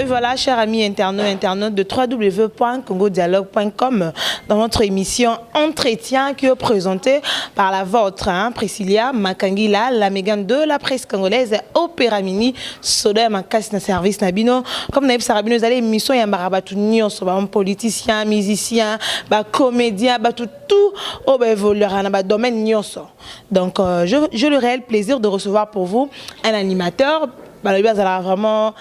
Voilà, chers amis internautes, internautes de www.congodialogue.com, dans notre émission Entretien qui est présentée par la vôtre, hein, Priscilla Makangila, la mégane de la presse congolaise, Opéra Mini, Soda Makasi na service na bino. Comme na bino, ezali émission ya bato nyonso, ba politicien, musicien, ba comédien, ba tout tout oyo ba évoluera na ba domaine nyonso. Donc j'ai le réel plaisir de recevoir pour vous un animateur balobi azalaka vraiment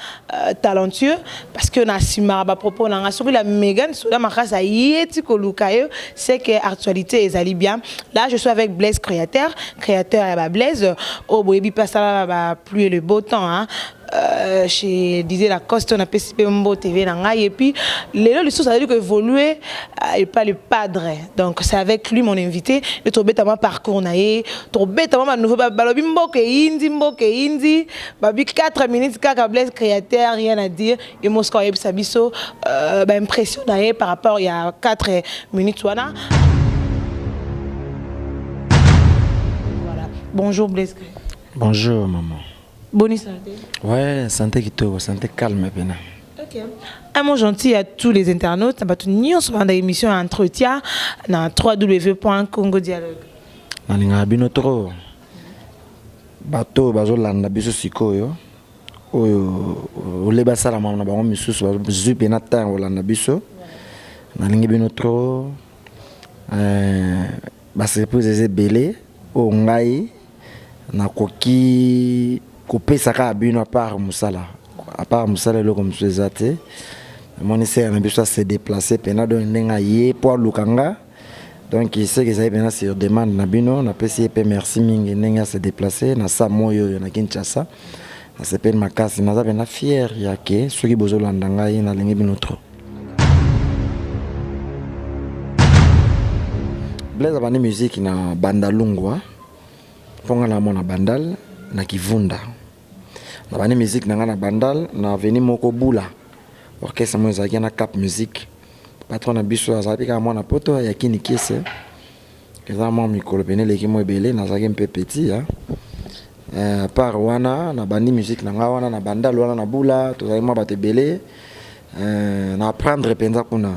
talentueux, parce que na nsima ba propos na nga, soki la Megan Soda Makasi ayeti koluka yo, c'est que actualité ezali bien. Là, je suis avec Blaise Créateur, créateur ya ba Blaise oyo boyebi mpe asala ba pluie et le beau temps, hein. Chez Didier Lacoste, on a PCP Mbo TV na ngai, et puis lelo lisusu azali koévoluer et pas le padre. Donc c'est avec lui, mon invité, le tobetama parcours na ye, tobetama ba nouveau. Balobi mboka eyindi, mboka eyindi, babi 4 minutes kaka. Blaise Créateur, rien à dire, et mosco ayebisa biso ba impression na ye par rapport ya 4 minutes wana. Voilà, bonjour Blaise. Bonjour maman. Bonne santé. Ouais, santé kitoko, santé calme pena. Ok. Un mot gentil à tous les internautes, bato nyonso banda émission Entretien na www.congodialogue. Nalingaka bino trop. Bato bazolanda biso sikoyo, oyo ole basalama na bango misusu, bazwi mpena ntango kolanda biso. Nalingi bino trop. Ba surprise eza ebele oyo ngai nakoki kopesa kaka bino. À part mosala, à part mosala, eloko mosusu eza te. Namoni sere na biso ase déplace mpena, donc ndenge aye mpo aluka nga, donc seke ezali mpena sur demande na bino. Napesi ye mpe merci mingi ndenge ase déplace na sa moi oyo na Kinshasa. Nasepeli makasi, naza mpena fier ya ke soki bozolanda ngai, nalingi bino trop. Blaise abandi musique na Bandalungwa, mpo nga na mona Bandal na Kivunda. Nabandi musique na ngai na Bandal, na avenue moko Bula, orchestre moko ezalaki na Cap Musique. Patron na biso azalaki kaka mwana poto ya Kini Kiese. Eza mwa mikolo pene eleki mwa ebele, nazalaki mpe petit ya part wana. Nabandi musique na ngai wana na Bandal wana na Bula, tozalaki mwa bato ebele. Na apprendre mpenza kuna,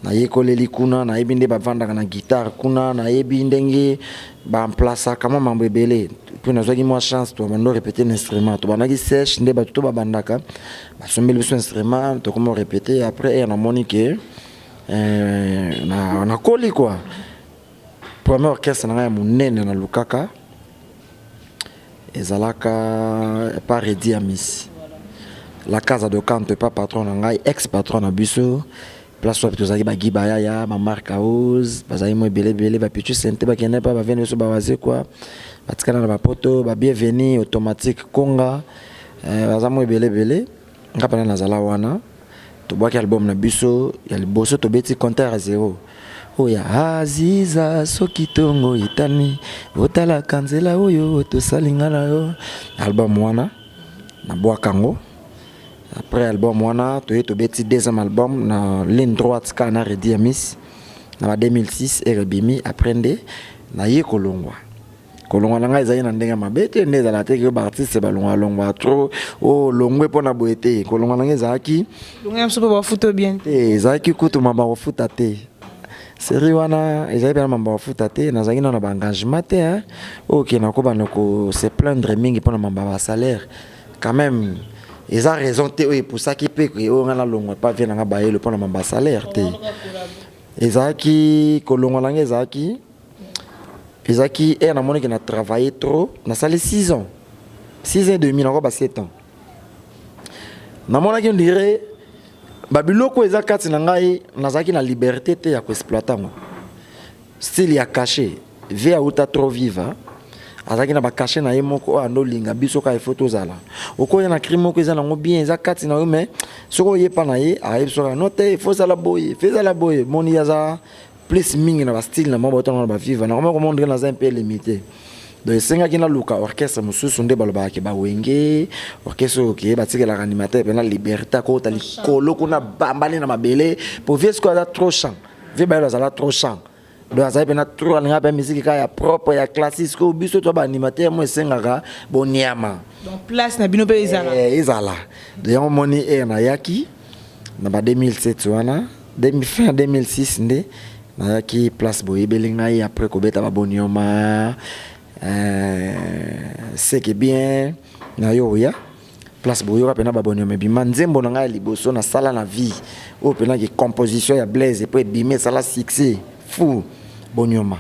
nayekoleli kuna, nayebi nde bavandaka na guitare kuna, nayebi ndenge bamplasaka mwa mambo ebele. Mpo nazwaki mwa chance, tobanda répéter na instrument, tobandaki sèche nde bato to babandaka, basombeli biso instrument, tokoma répéter. Après ere namoni ke nakoli quoi. Premier orchestre na ngai ya monene nalukaka ezalaka pa Redi Amis, la Casa de Canto, pa patron na ngai, ex patron na biso. Place wapi tozalaki, bagi bayaya, bamark house bazalaki mo ebele ebele, bapichu sente bakende mpa baveni biso, bawaze kwa batikala na bapoto, babienveni automatique konga, baza mo ebele ebele. Nga mpena nazala wana, tobwaki album na biso ya liboso, tobeti compteur ya zéro oyo ya Aziza, soki ntongo etani otalaka nzela oyo tosalinga na yo. Album wana nabwaka yango. Après album wana, toye tobeti deuxième album na ligne droite kaka na Redi Amis na ba 2006, ere ebimi. Après nde naye kolongwa. Kolongwa na ngai ezali na ndenge mabe te, nde ezala te ke baartiste balongwalongwa trop, oyo longwe mpo na boye te. Kolongwa na ngai ezalaki Longo biso mpe bafuta bien. Te, ezalaki kutu mamba kofuta te. Série wana ezali mpena mamba kofuta te. Nazalaki nano na baengagement te, hein. Oyo ke nakobanda kose plaindre mingi mpona mamba basalaire, quand même eza raison te oyo epusaki mpe ke oyo ngai nalongwa pa vie na ngai bayelo mpona mamba salaire te. Ezalaki kolongwa na ngai ezalaki ere namonaki na travailler trop. Nasali 6 ans, 6 ans et demi, nako ba 7 ans. Namonaki on dirait babiloko eza kati na ngai, nazalaki na liberté te ya koexploiter yango. Style ya cachet, vie auta trop viva, azalaki na bacachet na ye moko oyo andolinga biso kaka ifo tozala. Okoya na cri moko eza nango bien, eza kati na yo, mais soki oyepa na ye, ayebi soki no te, ifo ezala boye, ifo ezala boye. Moni aza plus mingi na bastyle na moko baotanga na baviva na koma komondre, naza un peu limité. Donc esengaki naluka orchestre mosusu nde balobaka ke bawenge, orchestre oyo ke batikelaka animateur mpena liberté, akota likolo kuna, bambali na mabele. Po vie sikoyo aza trop champ, vie bayelo azala trop champ. Donc azali mpena trop, alingaka mpe misiki kaka ya propre, ya classique. Sikoyo biso to baanimateur mo esengaka boniama. Donc place na bino mpe ezala. Eh, ezala. Donc yango moni ere nayaki na ba 2007 wana, fin 2006 nde nayaki place boyebeli ngai, après kobeta babonioma, seke bien na yo oya place boyoka mpena babonioma, ebima nzembo na ngai ya liboso nasala na vie oyo mpenaki composition ya Blaise epo ebima, esala succès fou, bonioma.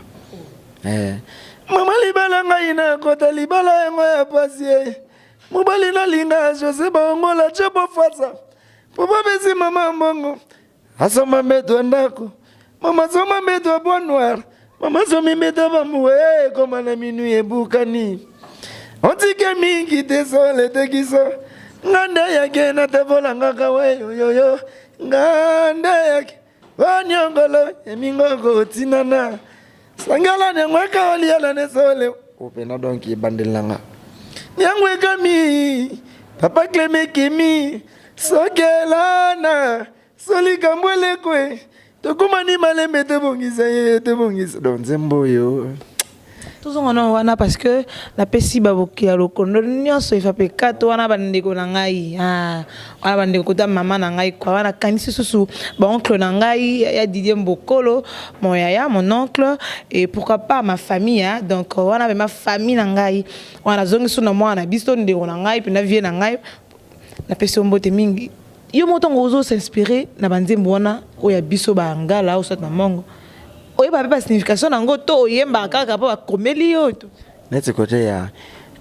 Eh. Mama, libala ngai nakota libala yango ya pasi ye. Mobali nalinga José Baongola tye bofasa po bapesi mama mbongo asomba mbeto ya ndako. Mama asomba mbeto ya bois noir, mama asomi mbeto ya bambu, ekoma na minu ebukani, otike mingi te sole tekiso nga nde yake natabolangaka weyoyoyo nga nde yake onyongolo emingoko otinana sangala nyango eka oliala nesole opena. Donc ebandeli na nga nyango ekami papa Cleme kemi sokelana so likambo elekwe tokomani malembe tobongisa ye tobongisa. Donc nzembo oyo. Tozonga na wana parce que napesi baboki ya lokondo nyonso efa mpe kato wana, bandeko na ngai wana, bandeko kota mama na ngai kwa wana, kanisi susu baoncle na ngai ya Didier Mbokolo, mon yaya, mon oncle, et pourquoi pas ma famille, hein. Donc wana ma famille na ngai wana, nazongi so na mwana na biso, ndeko na ngai mpena, vie na ngai, napesi yo mbote mingi. Yo moko ntango ozo s'inspire na banzembo wana oyo ya biso bangala osat na mongo, oyeba mpe basignification nango to oyembaka kaka mpo bakomeli yo to? Neti kote ya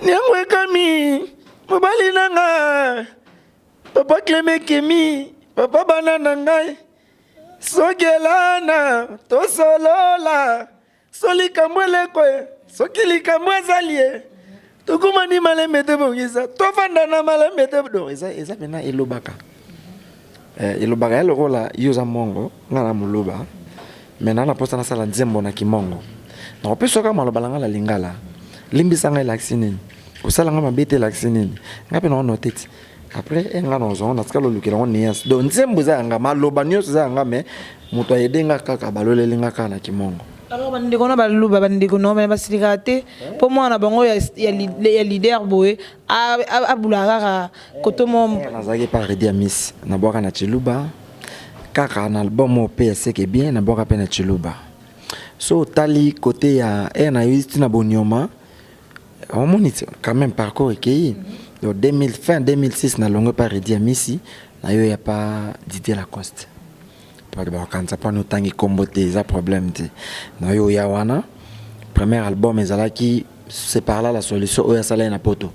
nyango ekami mobali na nga papa Cleme kemi papa bana na ngai sokelana tosolola so likambo eleko ye soki likambo ezali ye tokomani malembe tobongisa tofanda na malembe te. Donc eza mpena elobaka, elobaka ya lokola yo oza mongo, nga na moloba me na mposa nasala nzembo na kimongo, nakopesa kaka maloba na nga na lingala. Limbisa ngai elakisi nini? Kosala nga mabe te elakisi nini? Nga mpe naonote ti après e nga nazwango natikala olukela yango nuance. Donc nzembo eza yanga, maloba nyonso eza yanga, mais moto ayede nga kaka baloleli nga kaka na kimongo. Alors bandeko na baluba, bandeko na bana basilikaka te mpo mwana na bango ya leader boye abulaka kaka koto mo? Nazalaki pa Redi ya Miss, nabwaka na Chiluba kaka na album oyo mpe ya seke bien, nabwaka mpe na Chiluba. So otali kote ya aire na yo ntina bonioma, omoni ti quand même parcours ekei. Donc 2000, fin 2006 nalongwe pa Redi ya Misi, na yo ya pa Didier Lacoste. Bato bakokanisa mpona otangi nkombo te, eza problème te. Na yo oya wana, premier album ezalaki C'est par là la solution oyo asala ye na poto.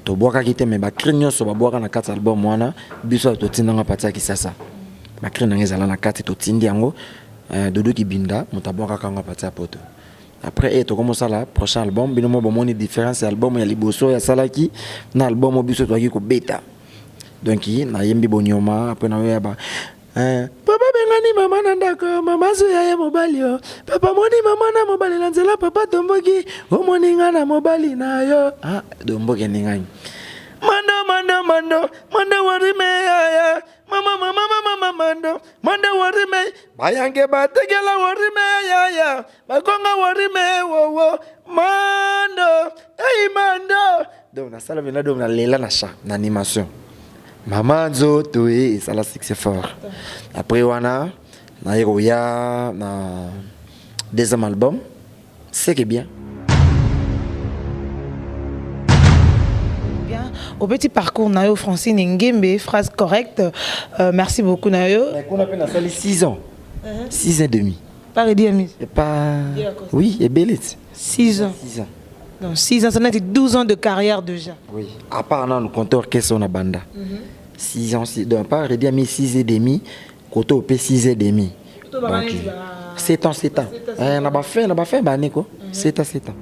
Tobwakaki te, mais bacri nyonso babwaka na kati ya album wana, biso totindanga parti ya Kisasa, bacri nanga ezala na kati, totindi yango. Dodo Kibinda moto abwakaka yango parti ya poto. Après e tokomosala prochain album, bino mo bomoni différence ya album ya liboso oyo asalaki na album oyo biso toyaki kobeta. Donc nayembi bonioma, après nayoya ba papa bengani mama na ndako, mama azoya ye mobali o papa moni mama na mobali na nzela, papa tomboki omoni nga na mobali na yo, ah, domboki eningani mando mando mando mando warime yaya mama mama mama mama mando mando warime bayange batekela warime yaya bakonga warime wowo mando ei mando. Donc nasala mpena, donc nalela na chat na animation mama nzoto e esala succès fort. Après wana naye koya na deuxième album, c'est que bien. Bien, au petit parcours na yo, Francine Ngembe, phrase correcte. Merci beaucoup na yo. Mais kuna mpe nasali 6 ans, 6 ans et demi. Pas Redi Amis. Et pas, oui, ebele ti. 6 ans. 6 ans. Donc 6 ans, ça n'a 12 ans de carrière déjà. Oui, à part nanu compteur orchestre na banda 6 ans, donc pas Redi Amis 6 et demi, koto ope 6 et demi, donc 7 ans, 7 ans. Eh, na bafin bane ko 7 ans, 7 ans.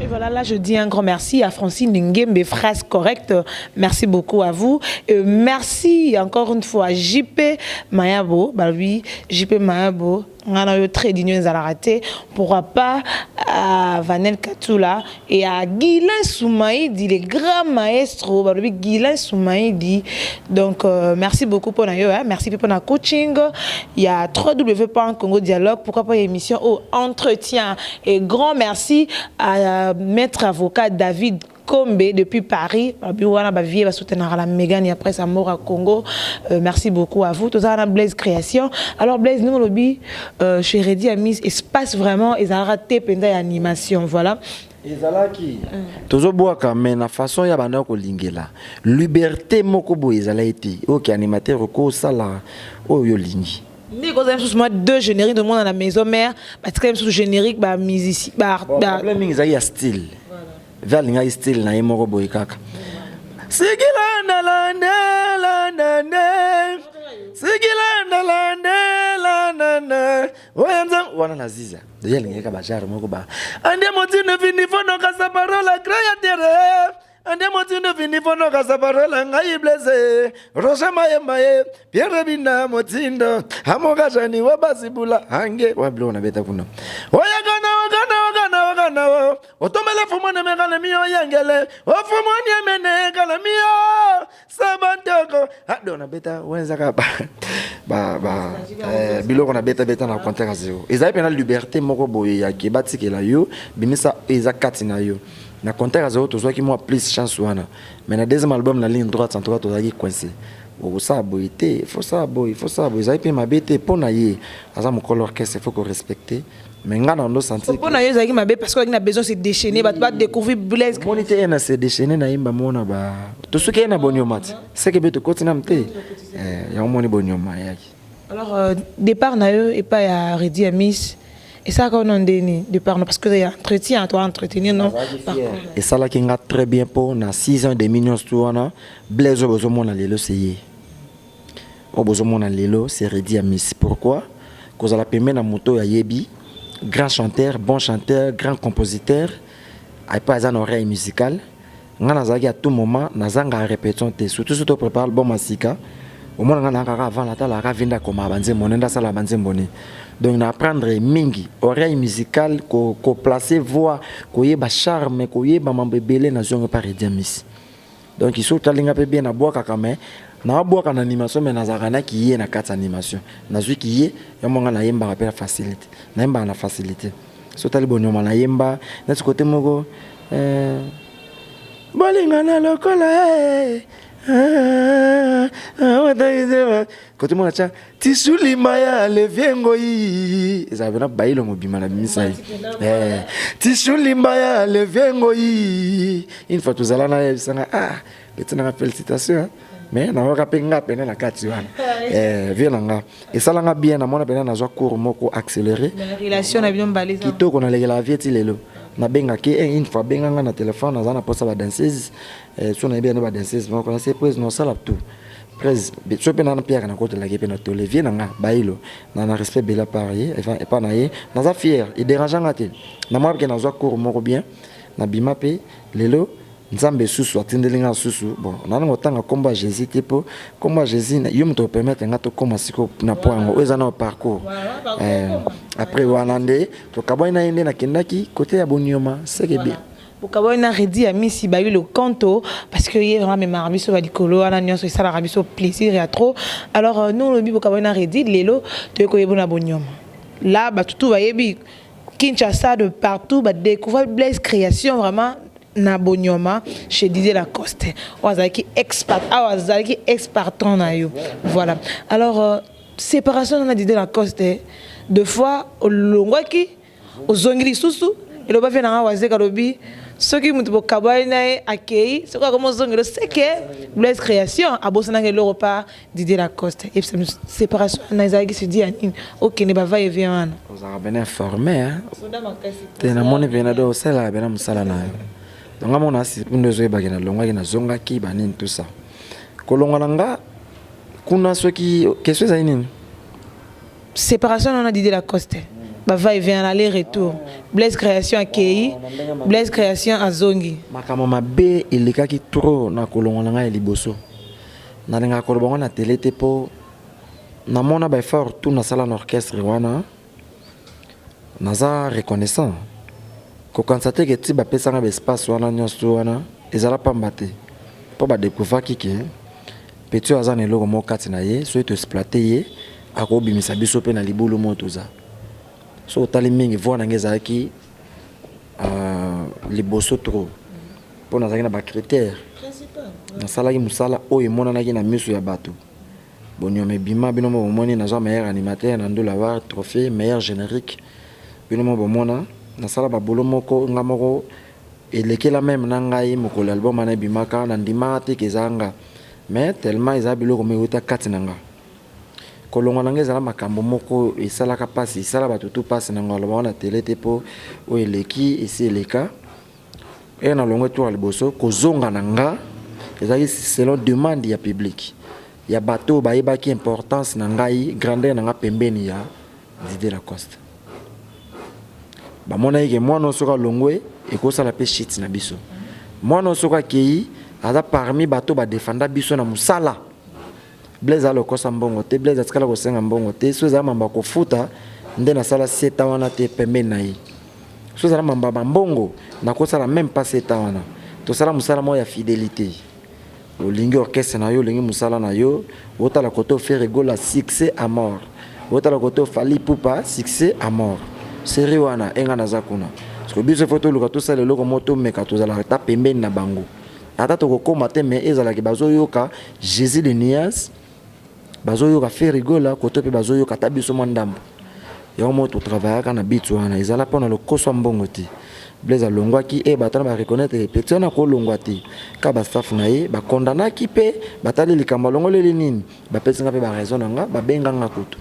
Et voilà, là, je dis un grand merci à Francine Ngembe, phrase correcte. Merci beaucoup à vous. Et merci encore une fois à JP Mayabo. Bah oui, JP Mayabo. Ngana yo très d'union ezalaka te, pourquoi pas. à Vanel Katula et à Guilain Soumaïdi, le grand maestro, balobi Guilain Soumaïdi. Donc merci beaucoup pour yo, hein. Merci pour la coaching. Il y a www.congo dialogue, pourquoi pas émission au entretien. Et grand merci à maître avocat David Kombe depuis Paris. Babi wana ba vie ba soutenir la Mégane et après sa mort à Congo. Merci beaucoup à vous. Tout ça Blaise Création. Alors Blaise nous lobi chez Reddy Amis espace vraiment ezalaka te mpenza ya animation, voilà. Ezalaki tozobwaka, mais na façon ya banda kolingela liberté moko boye ezalaki te. Oyo animateur okosala oyo olingi. Nde kozala mosusu mwa deux générique de monde na maison mère, batikali mosusu générique bamusicien. Problème mingi ezalaki ya style. Ve alingaki style na ye moko boye kaka sikilandalandelandande sikilandalandelandande oyo nzambe wana na ziza deja alingaki ka bajare moko ba ande motindo finifono parola créateur ande motindo finifono kasa parola ngai Blaise Roger Mayemba ye Pierre Bina motindo amokashani wa basibula ange wa biloko nabeta kuna oyakana wakana wakana wakana otombele fumone mekale miyo yengele ofumoni emene kala miyo sabantoko ado nabeta wana ba ba ba biloko nabetabeta na compteur zéro. Ezali mpena liberté moko boye yake batikela yo bimisa eza kati na yo. Na compteur zéro tozwaki mwa plus chance wana, mais na deuxième album, na ligne droite, en tout cas tozalaki coincé. Okosala boye te, faut sala boye, faut sala boye. Ezali mpe mabe te mpo na ye aza mokolo orchestre, faut korespecte, mais nga na ndo sentir. Mpo na yo ezalaki mabe parce que ozalaki na besoin se déchaîner, bato badécouvrir Blaise. Omoni te ye na se déchaîner, nayemba mona ba to soki ye na bonyoma te seke mpe tokoti nanu te. Yango moni bonyoma eyaki. Alors départ na yo epai ya Reddy Amis esalaka wana ndeni départ no? Parce que ya entretien to entretenir non? Esalaki nga très bien mpo na 6 ans et demi nyonso tu wana, Blaise oyo bozomona lelo se ye oyo bozomona lelo, c'est Reddy Amis. Pourquoi kozala pembe na moto oyo ayebi, grand chanteur, bon chanteur, grand compositeur, epai aza na oreille musicale? Nga nazalaki à tout moment nazanga répétition te, surtout surtout prépare album ya sika. Omona nga na kaka avant natalaka vinda akoma banzembo ne nde asala banzembo ne. Donc na apprendre mingi oreille musicale, koplace voix, koyeba charme, koyeba mambo ebele nazongo par Reddy Amis. Donc soki otalinga mpe bien, nabwakaka, mais naabwaka na animation, mais nazalaka naki ye na kati ya animation, nazwiki ye yango. Nga nayembaka mpe na facilité, nayembaka na facilité. So otali bonyoma, nayemba neti kote moko bolingana lokola kote moko natya tisulima ya leviengo yi, ezala mpena bayilo mobima na bimisa ye tisulima ya leviengo yi. Une fois tozala na yebisanga: "Ah, petit nanga, félicitation." Mais nayoka mpe nga pene na kati wana vie na nga esalanga bien. Namona pene nazwa cours moko accéléré. Relation na bino mibale? Kitoko, nalekelaka vie ti lelo. Nabengaki une fois, abenganga na telefone, naza na mposa badanseuse. So nayebi yano badanseuse moko nase prise, nosala tout prise. So mpe nana piaka nakotelaki mpe na tole vie na nga bayilo na respect bela par ye epa na ye. Naza fier, edéranganga te. Namona mpe nazwa cours moko bien, nabima mpe lelo. Nzambe susu atindeli nga susu. Bon, nani kotanga nkombo ya Jésus te, mpo nkombo ya Jésus yo moto opermettre nga tokóma sikoyo na po yango oyo eza na parcours. Après wana nde tokabwani na ye, nde nakendaki kote ya bonyoma seke bien. Bokabwani na Reddy Amisi bayi le canto, parce que ye vraiment amemaka biso balikolo wana nyonso, esalaka biso plaisir ya trop. Alors nous lobi bokabwani na Reddy, lelo toyei koyeba na bonyoma là, bato tu bayebi Kinshasa, de partout badécouvrir Blaise Création vraiment na bonyoma chez Didier Lacoste oyo azalaki expat awa, azalaki ex-patron na yo. Voilà. Alors séparation na Didier Lacoste, deux fois olongwaki, ozongi lisusu. Eloba mpe nanga wazeka, alobi soki moto bokabwani na ye akei, soki akomi ozongela seke Blaise Création abosanaki eloko pa Didier Lacoste. Yebisa, séparation wana ezalaki sudi ya nini? Okende bava evie wana? Ozalaka pene informé te. Namoni pena do osalaka pena mosala na yo. Donc nga mona asi nde ozoyebaki nalongwaki, nazongaki banini, tout ça. Kolongwa na nga kuna, soki question ezali nini? Séparation wana Didier Lacoste, bava evient aller retour, Blaise Création akei, Blaise Création azongi. Makambo mabe elekaki trop na kolongwa na ngai ya liboso. Nalingaka koloba ngo na tele te mpo namona baeffort tout nasala na orchestre wana. Naza reconnaissant. Kokanisa te ke ti bapesanga ba espace wana nyonso wana ezala pamba te, mpo badécouvraki ke petit oyo aza na eloko moko kati na ye. Soki toexploite ye, akobimisa biso mpe na libulu moko toza. So otali mingi, voix na ngai ezalaki liboso trop, mpo nazalaki na bacritère. Nasalaki mosala oyo emonanaki na miso ya bato. Bonyoma ebima, bino mo bomoni, nazwa meilleur animateur na Ndula War trophée, meilleur générique, bino mo bomona. Nasala babulo moko nga moko elekela même na ngai. Mokolo album wana ebimaka, nandimaka te ke eza nga, mais tellement eza biloko mo euta kati na nga. Kolongwa na ngai ezala makambo moko esalaka mpasi, esala bato tu mpasi. Nango aloba wana tele te, mpo oyo eleki esi eleka. Eye nalongwe tour ya liboso, kozonga na nga ezalaki selon demande ya public, ya bato oyo bayebaki importance na ngai, grandeur na nga pembeni ya Didier Lacoste. Bamonaki ke mwana oyo soki alongwe, ekosala mpe shit na biso. Mwana oyo soki akei, aza parmi bato badefanda biso na mosala. Blaise alokosa mbongo te, Blaise atikala kosenga mbongo te. So ezala mambo ya kofuta nde nasala seta wana te pembeni na ye. So ezala mambo ya bambongo, nakosala même pas seta wana. Tosala mosala moko ya fidélité. Olingi orchestre na yo, olingi mosala na yo, otala kote Ferre Gola, succès à mort, otala kote Fally Ipupa, succès à mort. Série wana enga naza kuna, parce que biso faut toluka tosala eloko moko, tomeka tozalaka ata pembeni na bango, ata tokokóma te, mais ezalaki bazoyoka Jésus de nuance, bazoyoka Ferre Gola kote mpe bazoyoka ata biso mwa ndambo. Yango moko totravaillaka na bit wana, ezala mpona lokoso ya mbongo te. Blaise alongwaki e bato wana bareconnaître petit wana kolongwa te. Ka bastaff na ye bakondanaki mpe batali likambo alongoleli nini, bapesi nga mpe baraison na nga. Babenganga kutu,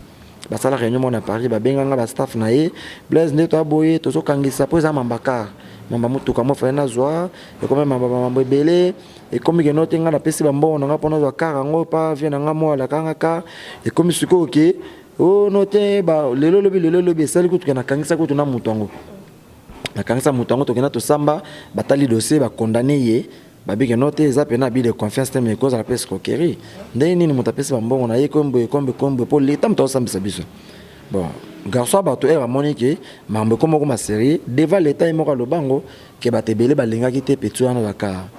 basala réunion moko na Paris, babenganga bastaff na ye. Blaise nde toaboye, tozokangisa mpo eza mambakar, mamba motuka mo fale nazwa, ekomi mamba, bamambo ebele ekomi keno te. Nga napesi bambongo na nga mpo nazwa car yango pa vie na nga mo alakanga car. Ekomi sikoyo ke o no te, lelo lobi, lelo lobi esali kutu ke nakangisa kutu na moto yango, nakangisa moto yango. Tokenda, tosamba, batali dossier, bakondane ye, babike no te, eza pena abus de confiance te, mais ekozala mpe escroquerie. Ndenge nini moto apesi bambongo na ye kombo ekombe kombo mpo leta moto azosambisa biso? Bon, garçon ya bato ere amoni ke makambo ekoma okoma sérieux devant leta, ye moko alobango ke bato ebele balingaki te petit wana baka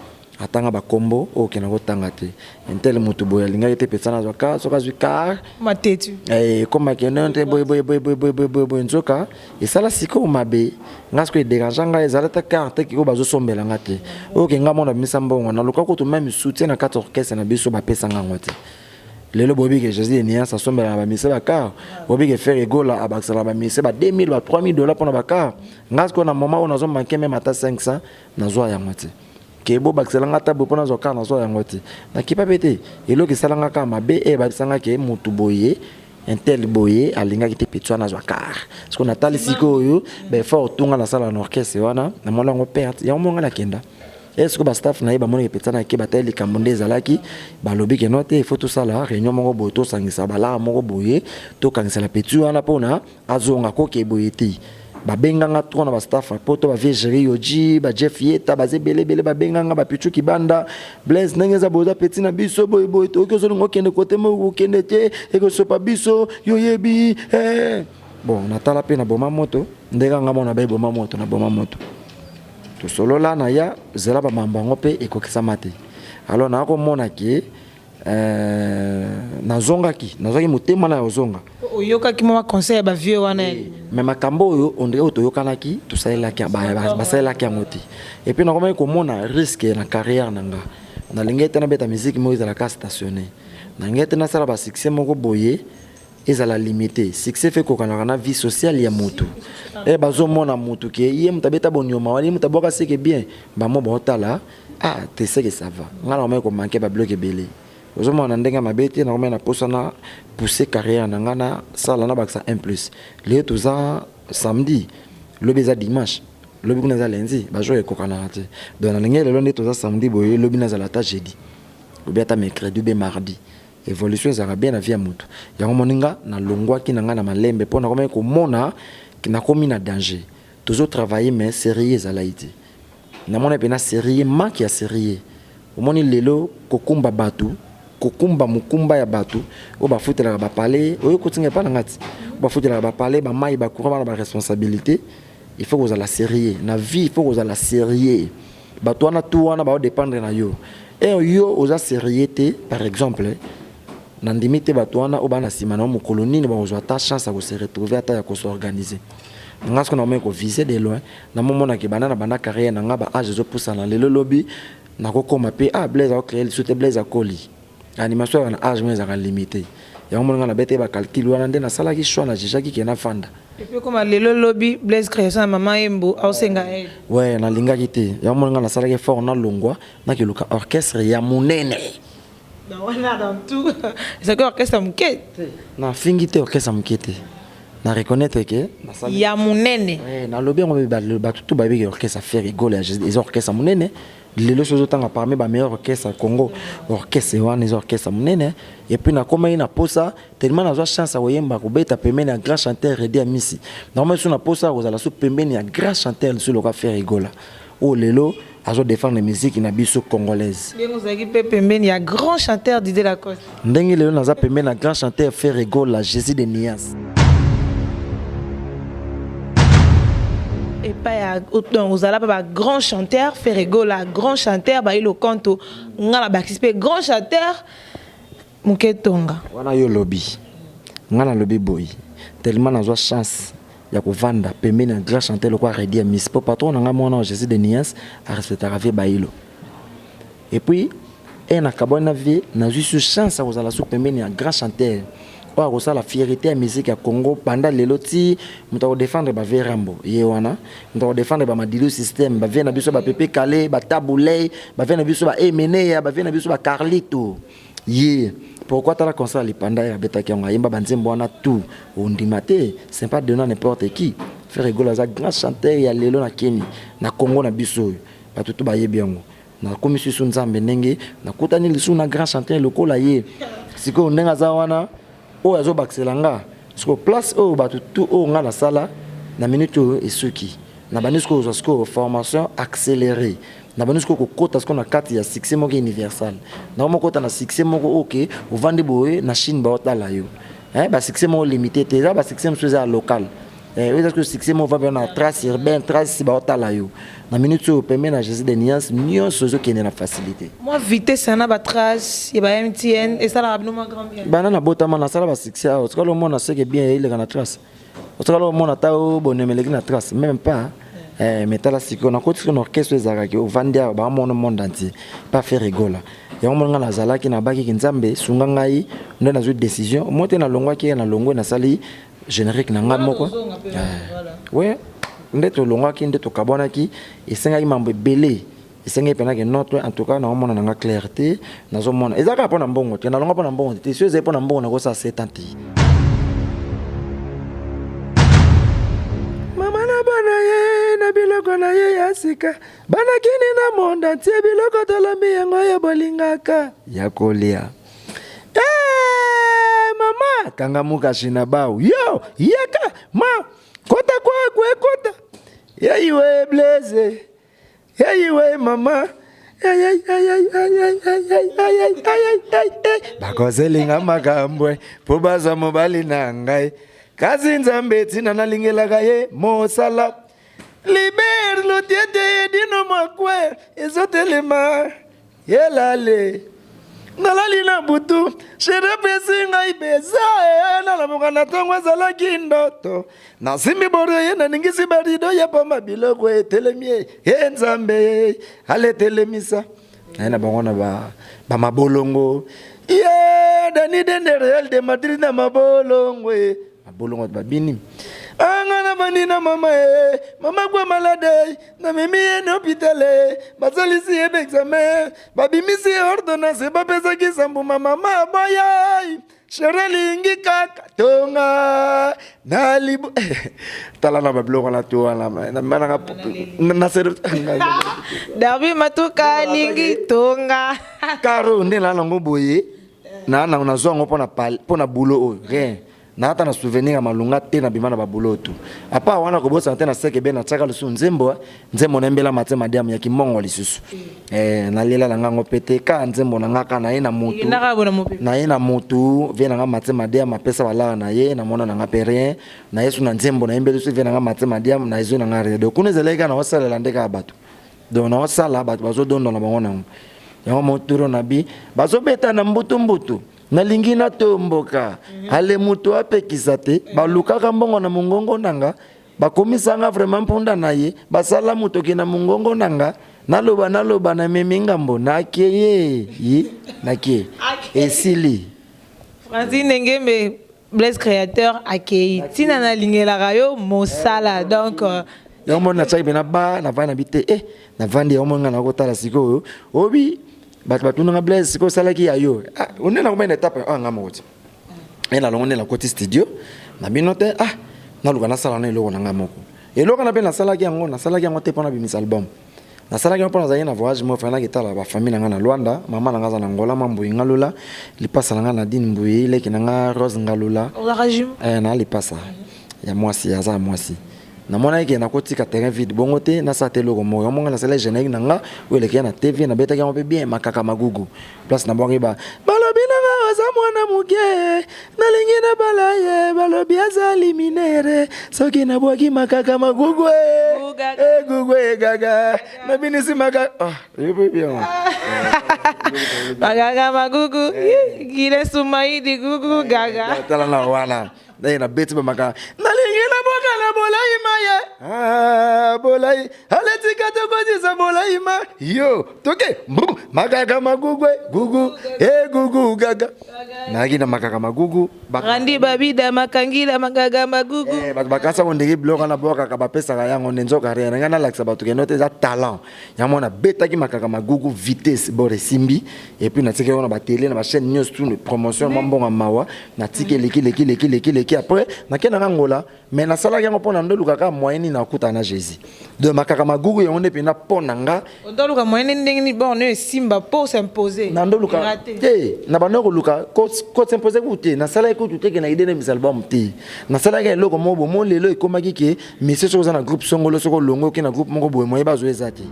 atanga bakombo oyo okenda kotanga te. Intel motu boye alingaki te petit wana azwa car, soki azwi car matetu. Ekoma kende te boye boye boye boye boye boye boye boye. Nzoka esala sikoyo mabe nga, sikoyo edérange ngai. Ezala ta car te oyo bazosombela nga te, oyo ke nga mona bimisa mbongo, naluka kutu même soutien na kati orchestre na biso, bapesa nga yango te. Lelo boyebi ke Jésus de nuance asombela na bamise bacar, boyebi ke Ferre Gola abakisaka na bamise ba 2000, ba 3000 dollars mpona bacar. Nga sikoyo na moment oyo nazomanke même ata 500, nazwa yango te. Ke bobakisela nga ata boye mpo nazwa car, nazwa yango te. Nakipa mpe te. Eloko esalanga kaka mabe e babisanga ke motu boye, intel boye alingaki te petit wana azwa car. Parce natali sikoyo baeffort otunga nasala na orchestre wana, namona yango perte. Yango monga nakenda e sikoyo bastaff na ye bamonaki petit wana ake, batali likambo nde ezalaki, balobi ke no te, il faut tosala réunion moko boye, tosangisa balara moko boye, tokangisela petit wana mpona azonga koke boye te. Babenganga trop na bastaff po to bavie Géri Yoji, bajeff Yeta, baza ebele ebele. Babenganga bapichu Kibanda, Blaise, ndenge eza boye, oza petit na biso boyeboye, toyoki ozolinga okende kote moko, okende te, ekosopa biso, yoyebi eh. Bon, natala mpe na boma moto ndenge nga mona bayeboma moto na boma moto. Tosolola na ya zela bamambo yango mpe ekokisama te. Alors nakomona ke nazongaki, nazwaki motema na ya kozonga. Oyokaki mwa conseil ya bavieux wana? Mais makambo oyo ondire oyo toyokanaki, tosalelaki, basalelaki yango te. Et puis nakomaki komona risque na carrière na nga. Nalingi ete nabeta musique moko ezalaka stationné, nalingi ete nasala basuccès moko boye ezala limité. Succès fe ekokanaka na vie sociale ya motu e bazomona motu ke ye moto abeta bonyoma wana, ye moto abwaka seke bien, bamo baotala ah te seke ça va. Nga nakomaki komanke babiloko ebele, ozomona na ndenge ya mabe te. Nakomaki na posa na pousser carrière na nga, nasala nabakisa 1 plus. Lelo toza samedi, lobi eza dimanche, lobi kuna eza lundi, bajour ekokanaka te. Donc nalingi lelo nde toza samedi boye, lobi nazala ata jeudi, obi ata mercredi ube mardi. Évolution ezalaka bien na vie ya motu. Yango moninga nalongwaki na ngai na malembe mpo nakomaki komona nakomi na danger. Tozotravaille mais sérieux ezalaki te. Namoni mpena sérieux, manque ya sérieux. Omoni lelo kokumba bato, kokumba mokumba ya bato oyo bafutelaka bapale, oyo kotinga epa na nga ti bafutelaka bapale, bamai, bacourant, bana baresponsabilité. Il faut kozala sérieux na vie, il faut kozala sérieux. Bato wana tu wana baodépendre na yo e yo oza sérieux te. Par exemple, nandimi te bato wana oyo baa na nsima na yo, mokolo nini bakozwa ata chance ya kose retrouver, ata ya kosorganiser. Nga soki nakomaki kovise de loin, namomonaki banda na banda carrière na nga, ba âge ezopusana. Lelo lobi nakokóma mpe, ah, Blaise akocréer lisusu te, Blaise akoli. Animation ya na âge mo ezalaka limité. Yango moni nga nabete bacalcul wana nde nasalaki choix, na jugeaki ke nafanda. Et puis koma lelo lobi Blaise création ya mama Yembo aosenga aide. Ouais, nalingaki te. Yango moni nga nasalaki effort, nalongwa, nakeluka orchestre ya monene. Dans wana, dans tout ezalaki orchestre ya moke. Nafingi te, orchestre ya moke te, na reconnaître ke nasali ya monene. Nalobi yango, bato tu bayebiki orchestre Ferre Gola eza orchestre monene. Lelo so ozotanga parmi bameilleur orchestre ya Congo, orchestre wana eza orchestre monene. Et puis nakomaki na posa, tellement nazwa chance ya koyemba, kobeta pembeni ya grand chanteur Reddy Amisi, nakomaki so na posa ya kozala so pembeni ya grand chanteur lisusu loka Ferre Gola, oyo lelo azodéfendre musique na biso congolaise. Ndenge ozalaki mpe pembeni ya grand chanteur Didier Lacoste. Ndenge lelo naza pembeni na grand chanteur Ferre Gola, Jésus de Nuance. Epai ya, donc ozala mpe bagrand chanteur Ferre Gola, grand chanteur Bayi Lokanto, nga na bakisi mpe grand chanteur Moke Tonga. Wana yo lobi, nga nalobi boye, tellement nazwa chance ya kovanda pembeni ya grand chanteur lokola Reddy Amisi, mpo patron na nga mwana wa Jésus de Nuance arespectaka vie Bayilo. Et puis e nakabwani na vie, nazwi su chance ya kozala su pembeni ya grand chanteur oyo akosala fierté ya musique ya Congo banda lelo ti. Moto akodéfendre bavie Rambo ye wana, moto akodéfendre bamadilu système, bavie na biso bapepe Kale, batabulei, bavie na biso baemeneya, bavie na biso bacarlito ye. Pourquoi? Tala concert ya lipanda ye abetaki yango, ayemba banzembo wana tout, ondima te. C'est pas donné à n'importe qui. Ferre Gola aza grand chanteur ya lelo na keni na Congo na biso oyo, bato to bayebi yango. Nakomi susu Nzambe ndenge nakutani lisusu na grand chanteur lokola ye. Sikoyo ndenge aza wana, oyo azobakisela nga sikoyo place oyo bato tu oyo nga nasala na minute oyo esuki na bandi sikoyo kozwa sikoyo formation accélérée, na bandi sikoyo kokota sikoyo na kati ya succès moko universal. Nakomokota na succès moko oke ovandi boye na Chine, baotala yo. Basuccès moko limité te, eza basuccès mosusu eza ya local. Oyo eza sikoyo succès moko va na trace urbaine, trace baotala yo na minute oyo pembeni na Jésus de Nuance, nyonso ezokende na facilité. Mwa vitesse na batrace ya ba MTN esalaka bino mwa grand bien. Banda nabotama nasala basuccès awa, otikala omona seke bien eleka na trace? Otikala omona ata oyo bonemeleki na trace? Même pas. Mais tala sikoyo nakoti sikoyo na orchestre ezalaka ovandi awa, baamona monde entier pa Ferre Gola. Yango mona nga nazalaki nabakiki Nzambe sunga ngai nde nazwi décision mo te, nalongwaki ye, nalongwe, nasali générique na ngai moko. We nde tolongwaki, nde tokabwanaki, esengaki mambo ebele, esengaki mpenaki note. En tout cas naomona na nga clair te, nazomona eza kaka mpo na mbongo te. Nalongwa mpo na mbongo te. So ezali mpo na mbongo, nakosala 7 ans te. Mama na bana ye na biloko na ye ya sika, bana kini na monde entier, biloko tolambi yango oyo bolingaka ya kolia. Hey, mama kanga mukashi na bau yo yaka ma kota kwakwe kota yeyiwe Blaise yeyiwe mama bakozelinga makambo mpo bazwa mobali na ngai, kasi Nzambe ntina nalingelaka ye mosala liber lotiete edino mwakwe ezotelema yelale. Nalali na butu, chéri apesi ngai beza, nalamuka na ntongo ezalaki ndoto. Nasimbi boro ye, naningisi barido ye, pamba biloko etelemi ye. Nzambe aletelemisa naye na bango na bamabolongo ye Dani Dende, Real de Madrid na mabolongo ye mabolongo babini anga na bani na mama ye. Mama kwa malade, namemi ye na hôpital, basalisi ye baexamen, babimisi ye ordonnance, bapesaki sambuma. Mama aboyai, chéri alingi kaka tonga na libu. Tala na babiloko na to wana mananga na Darbi Matuka alingi tonga. Karo nde na nango boye na nazwa yango mpona bulo oyo rien. Naata na souvenir ya malonga te na bima na babulo tu. Apa wana kobosana te na seke be natiaka lisusu nzembo, nzembo nayembela Mathieu Madiamu ya kimongo lisusu. Eh, nalela na ngango pe te ka nzembo na nga ka na ye na mutu. Na ye na mutu, vie na nga Mathieu Madiamu apesa balara na ye, na mona na nga pe rien. Na ye su na nzembo nayembeli su vie na nga Mathieu Madiamu na ezwi na nga rien. Donc kuna ezalaki kaka na osalela nde kaka bato. Donc na osala bato bazodonda na bango nango. Yango moturo na bi bazobeta na mbutu mbutu. Nalingi natomboka ale moto apekisa te balukaka mbongo na mongongo na nga bakomisa nga vraiment mpunda na ye basala motoki na mongongo na nga naloba naloba namemi ngambo nakeye ye nake esili. Francine Ngembe Blaise créateur akei ntina nalingelaka yo mosala donc yango moni natiaki mpena ba navandi na bi te eh navandi yango moni ngai nakotala sikoyo obi bato batunanga Blaise sikoyo osalaki ya yo ah, onde nakomai na etape oyo nga moko ti e nalongo nde nakoti studio na bino te ah naluka nasala na eloko na nga moko eloko na mpe nasalaki yango nasalaki yango te mpo nabimisa album nasalaki yango mpo nazalaki na voyage moko fandaki etala bafamille na nga na Luanda mama na nga aza na Angola ma Mbuyi Ngalula lipasa na nga Nadine Mbuyi leki na nga Rose Ngalula eh, na lipasa ya mwasi aza ya mwasi Namonaki ke nakotika terrain vide bongo te, nasala te eloko moko. Yango nga nasalaki generique na nga oyo elekaki na TV, nabetaki yango pe bien makaka magugu. Place nabwakaki ba balobi na nga oza mwana muke, nalingi nabala ye, balobi azali minere, soki nabwaki makaka magugu e, e gugu e gaga, nabinisi makaka. Ah, eyebi bien. Makaka magugu, gile sumaidi gugu gaga. Tala na wana. Naye na beti ba maka nalingi na boka na bolai maye ah, bolai aletika tokozisa bolai ma yo toke mbu makaka magugwe gugu e gugu gaga nayaki na makaka magugu randi babida makangila magaga magugu eh, bato bakasa ngo ndenge biloko wana bwakaka bapesaka yango nde nzoka rien ngai nalakisa bato kendo te eza talent yango nabetaki makaka magugu vitesse bord esimbi et puis natikaki yango na batele na bachaîne nyonso tout promotion mwa mbongo ya mawa natiki eleki leki leki leki leki après nakei nanga ngola mais nasalaki yango mpo na ndoluka kaka moyen nini nakutana na jésus donc makaka magugu yango nde mpenza mpo na nga ondoluka moyen nini ndenge nini bon esimba mpo s'imposer na ndoluka te na banda koluka kosimpose kutu te nasalaki kutu te ke na idee na album te nasalaki eloko moko bomo lelo ekomaki ke Monsieur soki oza na groupe songolo soki olongwe oke na groupe moko boye moye bazwa eza te.